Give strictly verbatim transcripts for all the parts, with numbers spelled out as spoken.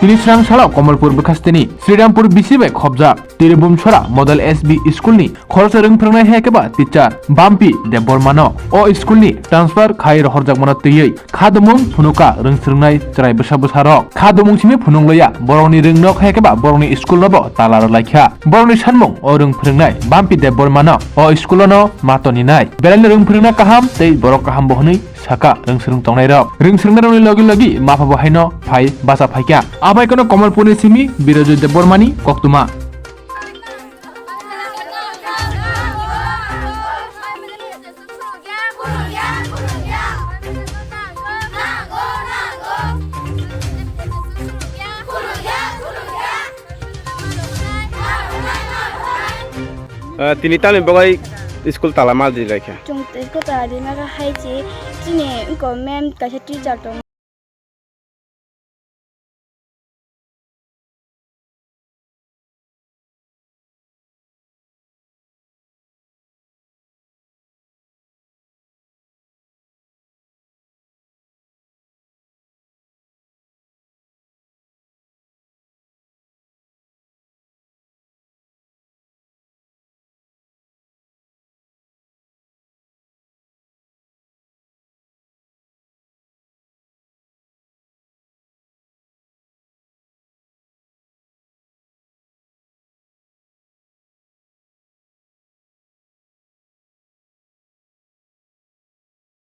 Tini srang salo Kamalpur bwkhasteni Srirampur bisi bai khobjak Tiribumsora Model S B School ni khoroksa rwng phwrwngnai hai khe ba teacher Bampi Debbarma no o school ni transfer khai rohorjakmano twiwi khadumung phunuka rwng swrwngnai chwrai bwsa bwsa rok. Khadumung simi phunuk loya borokni rwng nok hai khe ba borokni school no bo tala rw laikha. Borokni sanmung o rwng phwrwngnai Bampi Debbarma no o school no ma toninai. Belaino rwng phwrwngna kaham tei borok kaham bo hwnwi saka rwng swrwng tongnai rok. Rwng swrwngnairokni logi logi mapha bo haino phai bacha phaikha. Abai kono Kamalpurni simi Birojoy Debbarmani koktwma. Ah, tini tamni bagwi school tala ma di laikha? Chwng school tala di ma kha hai chi, chini wngkha ma'am kaisa teacher tong.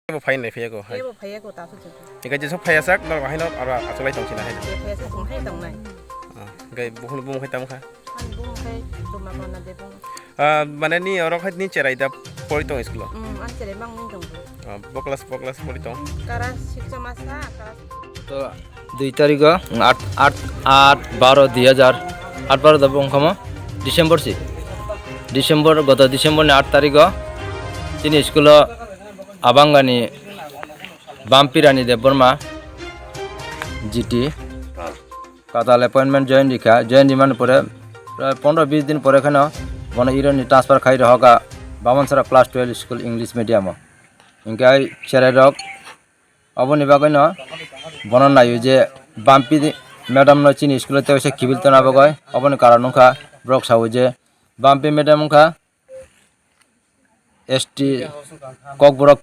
Bo phai nai phiyako hai. Ebo phai eko ta su chu. Eka jesu phai asak nor bahai no aro asolai tong sina hai. Ebo phai asak tong hai tong nai. Ah, gai buhul buhul khai tamo kha. Ani buhul khai joma mana de buhul. Ah, mane ni oro khai ni cherai da pori tong school o. Hmm, an cherai mang ni tong. Ah, bo class, bo class pori tong. Kara sik chama sa, kara. To dui tarikh o, at, at, at baro dui hajar, at baro da bongkhomo December si. December, goto December ni at tarikh o chini school o Abangani Bampirani Debbarma G T katal appointment join rikha, join rimani pore prai pondro bis din pore kheno bono ironi transfer khai rohoka Bamansara class twelve school English medium o. Hinkhe ai cherai rok oboni bagwino bono naio je Bampi madam no chini school o teisa kibil tona bagwi, oboni karon wngkha borok sao je Bampi madam wngkha S T kokborok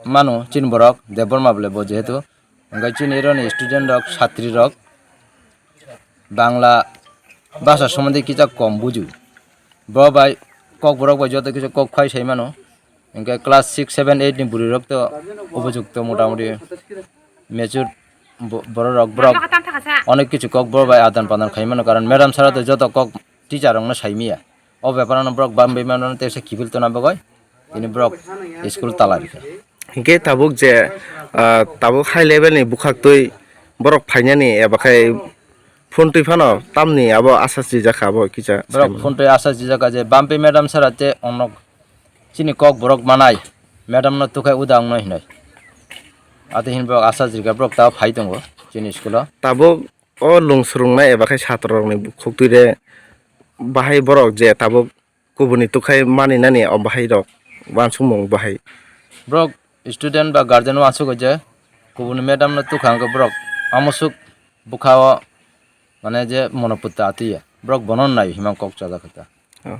mano chini borok Debbarma bole bo jehetu, hingke chini oro ni student rok, satri rok Bangla bhasha somondi kisa kom buju. Bo bai kokborok bai joto kisa kok phai sai mano, hingke class six, seven, eight ni bwrwi rok to upojukto motamoti mature bo-, borok rok, borok onek kichu kok borok bai adan padan khai mano, karon madam sara to joto kok teacher rok no sai miya. O bepar ano borok bam bimano teisa kiphil tona bagwi tini borok school tala rikha. Hinkhe tabuk je, ah, tabuk high level ni bwkhaktwi borok phainani eba khai phone twi phano tamni abo asa sijak kha abo kisa borok sai mano. Phone twi asa sijak kha je Bampi madam sara te onok chini kok borok manai madam no tukhai uda ongno hinoi. Ate hin borok asa sijak borok ta phai tongo chini school o. Tabuk o lung swrwngnai eba khai satro rokni bukhuktwi re bahai borok je tabuk kubuni tukhai mani nani o bahai rok uansukmung bahai. Borok student ba guardian uansukgo je kubuni madam no tukha hwnkhe borok amusuk bwkha o mane je monoputta atwi ya borok bono nai hima kok chajak kha ta. Oh.